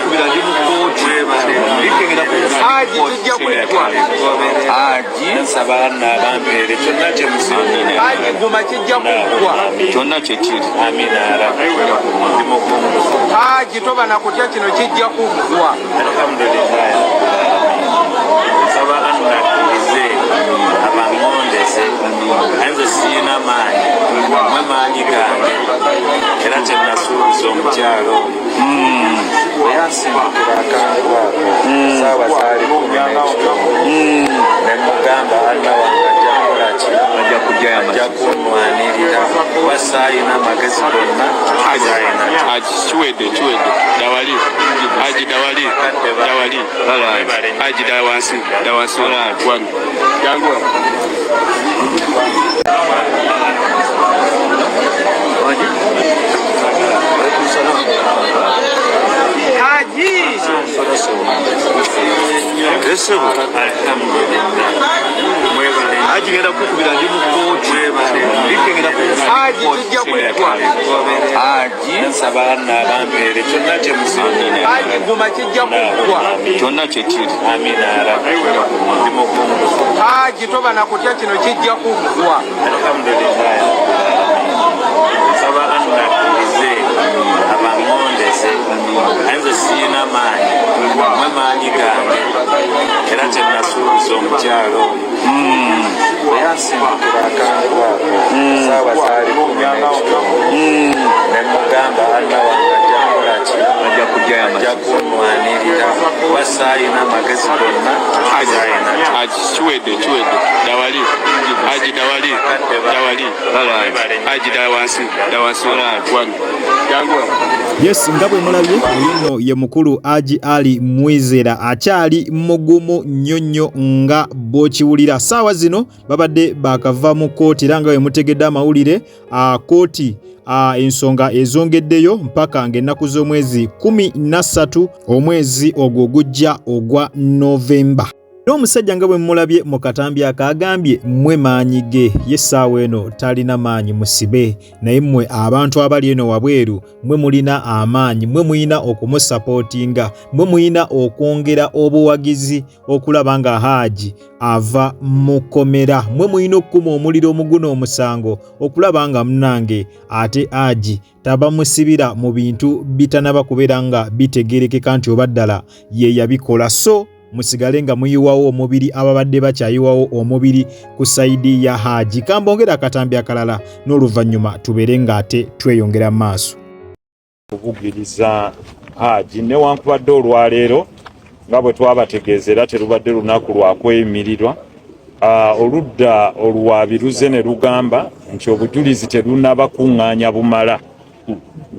kukukubira ndi mu kkooti. Haji kijja kuggwa. Haji Nsaba Anna abampeere kyonna kye musiima. Haji guma kijja kuggwa. Kyonna kyekiri. Amina ya Rabbi. Ndi mukungu. Haji toba na kutya kino kijja kuggwa. Alhamdulillah. Nsaba Anna akkirize abangondeze. Naye nze siyina maanyi. Mwe maanyi gange. Era kye nasuubiza omukyalo oyo. Bwe yansindikira akantu ako saawa zaali 11. Ne mugamba Anna wange ajja kukola ki? Ajja kujjayo Ajja amazima. kunnwanirira kuba saayina amagezi gonna saayina. Haji kiwedde kiwedde dawali Haji dawali dawali Haji dawansi dawansi wano jangu wano. Haji Alhamdulillah. Mwebale. Haji ngenda kukubira ndi mu kkooti. Haji kijja kuggwa. Haji Nsaba Anna abampeere kyonna kye musiima. Haji guma kijja kuggwa. Kyonna kyekiri. Amina ya Rabbi. Ndi mukungu. Haji toba na kutya kino kijja kuggwa. Alhamdulillah. Nsaba Anna akkirize abangondeze. Naye nze siyina maanyi. Mwe maanyi gange. Era kye nasuubiza omukyalo oyo. Bwe yansindikira akantu ako saawa zaali 11. Ne mugamba Anna wange ajja kukola ki? Ajja kujjayo Ajja amazima. kunnwanirira kuba saayina amagezi gonna saayina. Haji kiwedde kiwedde dawali Haji dawali dawali Haji dawansi dawansi wano jangu wano. Yes, nga bwe mulabye oyo nno ye mukulu Haji Ali Mwizera akyali mugumu nnyo nnyo nga bw'okiwulira. Ssaawa zino babadde baakava mu kkooti era nga bwe mutegedde amawulire kkooti ensonga ezongeddeyo mpaka ng'ennaku z'omwezi 13 omwezi ogwo ogujja ogwa Novemba. N'omusajja nga bwe mumulabye mu katambi ako agambye mmwe maanyi ge, ye essaawa eno talina maanyi musibe, naye mmwe abantu abali eno wabweru mmwe mulina amaanyi, mmwe mulina okumusapootinga, mmwe mulina okwongera obuwagizi okulaba nga Haji ava mu kkomera, mmwe mulina okukuma omuliro omuguno omusango okulaba nga munnange ate Haji tabamusibira mu bintu bitanaba kubeera nga bitegeerekeka nti oba ddala ye yabikola. So musigale nga muyiwawo omubiri ababadde bakyayiwawo omubiri ku sayidi ya Haji. Kambongera akatambi akalala n'oluvannyuma tubeere ng'ate tweyongera mu maaso. Kuvugiriza Haji newankubadde olwaleero nga bwe twabategeeza era terubadde lunaku lwa kweyimirirwa. Oludda oluwaabi luze ne lugamba nti obujulizi terunnaba kuŋŋaanya bumala,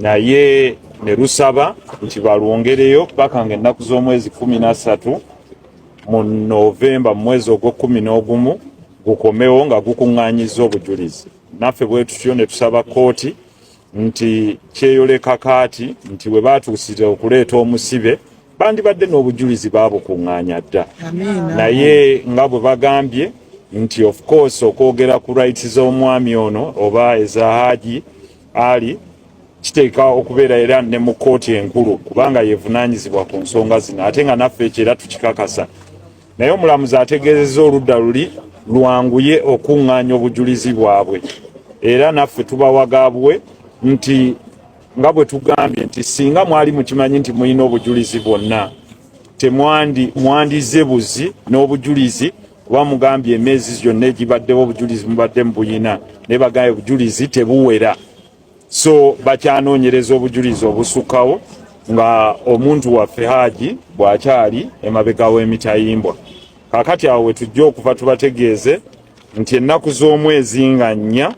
naye ne lusaba nti balwongereyo paka nga ennaku z'omwezi 13 mu Novemba, mu mwezi ogw'ekkumi n'ogumu, gukomewo nga gukuŋŋaanyizza obujulizi. Naffe bwe tutyo ne tusaba kkooti nti kyeyoleka kaati nti bwe baatuusira okuleeta omusibe bandibadde n'obujulizi baabukuŋŋaanya dda, naye nga bwe bagambye nti of course okwogera ku rights z'omwami ono oba eza Haji Ali kiteeka okubeera era ne mu kkooti enkulu kubanga yevunaanyizibwa ku nsonga zino, ate nga naffe ekyo era tukikakasa. Naye omulamuzi ategeezezza oludda luli lwanguye okuŋŋaanya obujulizi bwabwe, era naffe tubawagabwe nti nga bwe tugambye nti singa mwali mukimanyi nti mulina obujulizi bwonna temwandi mwandize buzi n'obujulizi, kuba mugambye emyezi gyonna egibaddewo obujulizi mubadde mubuyina, naye bagambye obujulizi tebuwera, so bakyanoonyereza obujulizi obusukkawo nga omuntu waffe Haji bw'akyali emabega w'emitayimbwa. Kaakati awo we tujja okuva tubategeeze nti ennaku z'omwezi nga 4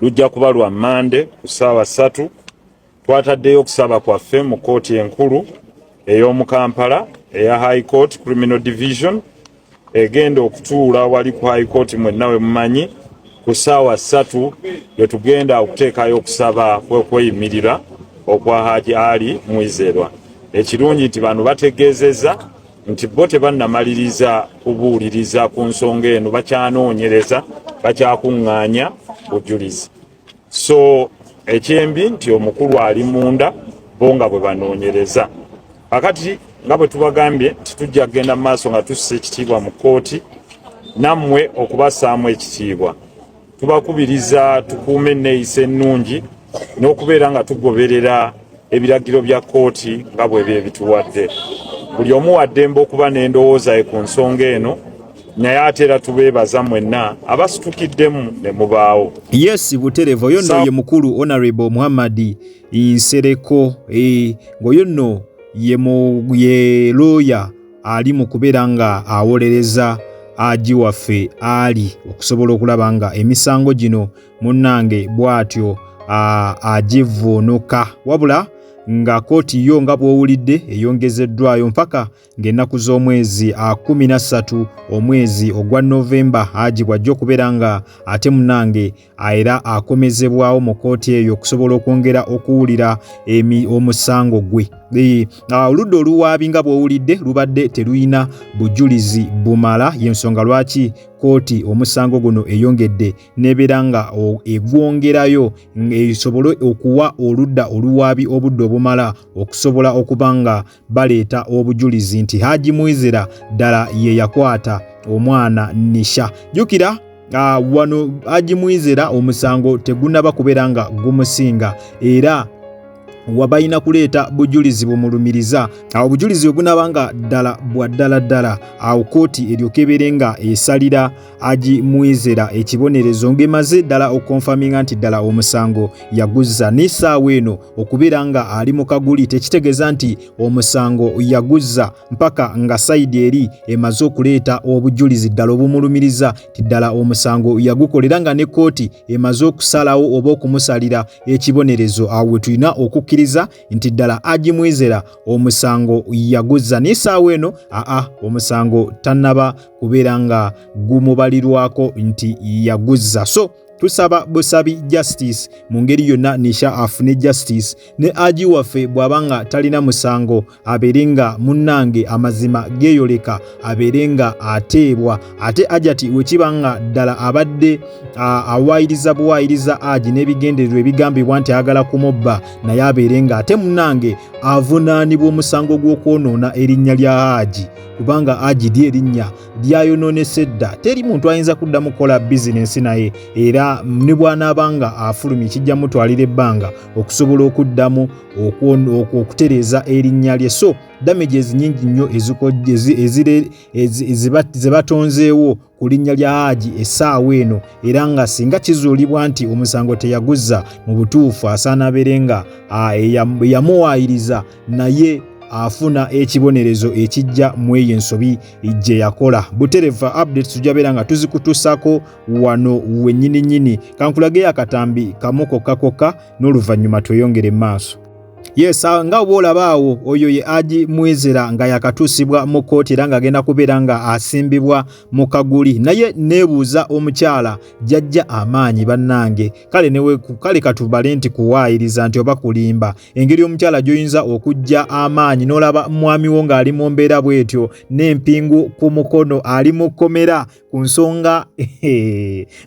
lujja kuba lwa Mmande ku ssaawa 3 twataddeyo okusaba kwaffe mu kkooti enkulu ey'omu Kampala eya High Court Criminal Division egenda okutuula wali ku High Court mwenna we mumanyi ku ssaawa 3 lwe tugenda okuteekayo okusaba kw'okweyimirira okwa Haji Ali Mwizerwa. Ekirungi nti bano bategeezezza nti bo tebannamaliriza kubuuliriza ku nsonga eno, bakyanoonyereza, bakyakuŋŋaanya bujulizi. So ekyembi nti omukulu ali munda bo nga bwe banoonyereza. Kakati nga bwe tubagambye nti tujja kugenda mu maaso nga tussa ekitiibwa mu kkooti, nammwe okubassaamu ekitiibwa. Tubakubiriza tukuume enneeyisa ennungi n'okubeera nga tugoberera ebiragiro bya kkooti nga bwe byebituwadde. Buli omu wa ddembe okuba n'endowooza ye ku nsonga eno, naye ate era tubeebaza mwenna abasitukiddemu ne mubaawo. Yes, buterevu. Oyo nno ye mukulu Honorable Muhammad Nsereko, ng'oyo nno ye looya ali mu kubeera nga awolereza Haji waffe Ali okusobola okulaba nga emisango gino munnange bw'atyo agivvuunuka, wabula nga kkooti yo nga bw'owulidde eyongezeddwayo mpaka ng'ennaku z'omwezi 13 omwezi ogwa Novemba Haji bw'ajja okubeera nga ate munnange era akomezebwawo mu kkooti eyo okusobola okwongera okuwulira omusango gwe. Oludda oluwaabi nga bw'owulidde lubadde terulina bujulizi bumala, y'ensonga lwaki kkooti omusango guno eyongedde n'ebeera nga egwongerayo esobole okuwa oludda oluwaabi obudde obumala okusobola okuba nga baleeta obujulizi nti Haji Mwizera ddala ye yakwata omwana Nisha. Jjukira wano Haji Mwizera omusango tegunnaba kubeera nga gumusinga, era wabalina kuleeta bujulizi bumulumiriza. Awo obujulizi bwe bunaaba nga ddala bwa ddala ddala, awo kkooti eryoke ebeere nga esalira Haji Mwizera ekibonerezo ng'emaze ddala okukonfaminga nti ddala omusango yaguzza. N'essaawa eno okubeera nga ali mu kaguli tekitegeeza nti omusango yaguzza mpaka nga sayidi eri emaze okuleeta obujulizi ddala obumulumiriza nti ddala omusango yagukolera, nga ne kkooti emaze okusalawo oba okumusalira ekibonerezo. Awo we tulina okukkiriza nti ddala Haji Mwizera omusango yaguzza. N'essaawa eno omusango tannaba kubeera nga gumubalirwako nti yaguzza. So tusaba busabi justice mu ngeri yonna, Nisha afune justice, ne Haji waffe bw'aba nga talina musango abeere nga munnange amazima geeyoleka, abeere nga ateebwa. Ate Hajati wekiba nga ddala abadde awaayiriza buwaayiriza Haji n'ebigendererwa ebigambibwa nti ayagala kumubba, naye abeere nga ate munnange avunaanibwa omusango gw'okwonoona erinnya lya Haji, kubanga Haji lye erinnya lyayonoonese dda. Teri muntu ayinza kuddamu kukola bizinensi naye, era ne bw'anaaba nga afulumye kijja mutwalira ebbanga okusobola okuddamu okutereeza erinnya lye. So damages nnyingi nnyo ze batonzeewo ku linnya lya Haji essaawa eno, era nga singa kizuulibwa nti omusango teyaguzza mu butuufu, asaana abeere nga eyamuwaayiriza naye afuna ekibonerezo ekijja mu eyo ensobi gye yakola. Butereva updates tujja beera nga tuzikutuusaako wano wennyini nnyini. Kankulageyo akatambi kamu kokka kokka n'oluvannyuma tweyongere mu maaso. Yes, nga bw'olaba awo oyo ye Haji Mwizera nga yakatuusibwa mu kkooti era ng'agenda kubeera nga asimbibwa mu kaguli. Naye neebuuza omukyala jjajja amaanyi bannange, kale newe kale katubale nti kuwaayiriza nti oba kulimba, engeri omukyala gy'oyinza okujja amaanyi n'olaba mwami wo ng'ali mu mbeera bw'etyo n'empingu ku mukono ali mu kkomera ku nsonga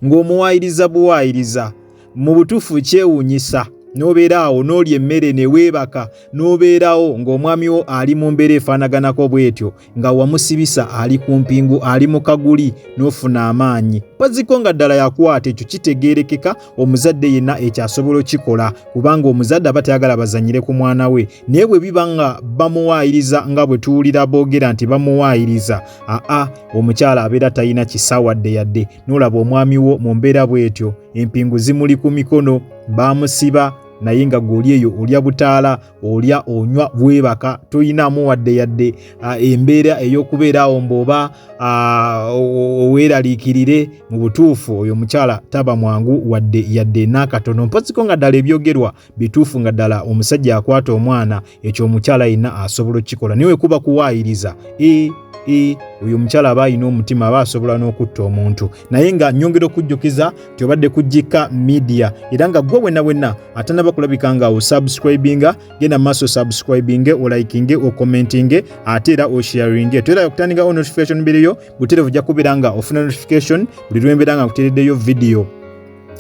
ng'omuwaayiriza buwaayiriza. Mu butuufu kyewuunyisa n'obeera awo n'olya emmere ne weebaka n'obeerawo ng'omwami wo ali mu mbeera efaanaganako bw'etyo, nga wamusibisa ali ku mpingu ali mu kaguli n'ofuna amaanyi. Mpoziko nga ddala yakwata ekyo kitegeerekeka, omuzadde yenna ekyo asobola okukikola, kubanga omuzadde aba tayagala bazannyire ku mwana we. Naye bwe biba nga bamuwaayiriza nga bwe tuwulira boogera nti bamuwaayiriza, omukyala abeera talina kisa wadde yadde. N'olaba omwami wo mu mbeera bw'etyo, empingu zimuli ku mikono, baamusiba, naye nga gwe oli eyo olya butaala, olya onywa weebaka, toyinaamu wadde yadde embeera ey'okubeera awo mbw'oba oweeraliikirire. Mu butuufu oyo omukyala taba mwangu wadde yadde n'akatono. Mpoziko nga ddala ebyogerwa bituufu, nga ddala omusajja akwata omwana, ekyo omukyala yenna asobola okukikola. Naye wekuba kuwaayiriza, oyo omukyala aba alina omutima, aba asobola n'okutta omuntu. Naye nga nnyongera okujjukiza nti obadde ku Gika Media, era nga gwe wenna wenna atannaba kulabika nga osubscribinga, genda mu maaso osubscribinge, olikinge, okommentinge, ate era osharinge. Toyera okutandikawo notification bell yo butereevu, ojja kubeera nga ofuna notification buli lwembeera nga nkuteereddeyo video.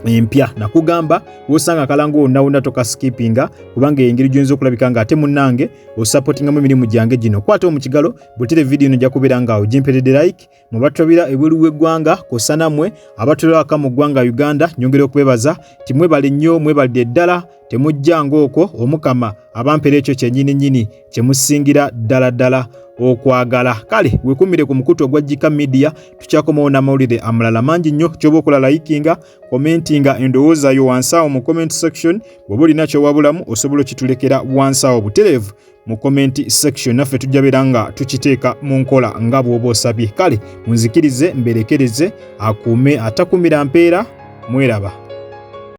Empya nakugamba wosanga akalango wonna wonna tokaskipinga, kubanga engeri gyoyinza okulabika nga ate munnange osupportingamu emirimu gyange gino. Kwata omukigalo bwetere vidiyo eno, ojja kubeera nga ogimperedde like. Mubatwabira ebweru w'eggwanga kw'ossa nammwe abatulabaka mu ggwanga Uganda, nyongera okubebaza timwebale nnyo, mwebalidde ddala, temujja ng'okwo. Omukama abampera ekyo kyennyini nnyini kye musingira ddala ddala okwagala. Kale wekumire ku mukutu ogwa Jika Media, tukyakomawo n'amawulire amalala mangi nnyo. Kyoba okola, likinga, commentinga endowooza yo wansi awo mu comment section. Bw'oba olina kyowabulamu, osobola okitulekera wansi awo butereevu mu comment section, naffe tujja beera nga tukiteeka mu nkola nga bw'oba osabye. Kale munzikirize mberekereze, akuume atakumira mpeera. Mweraba.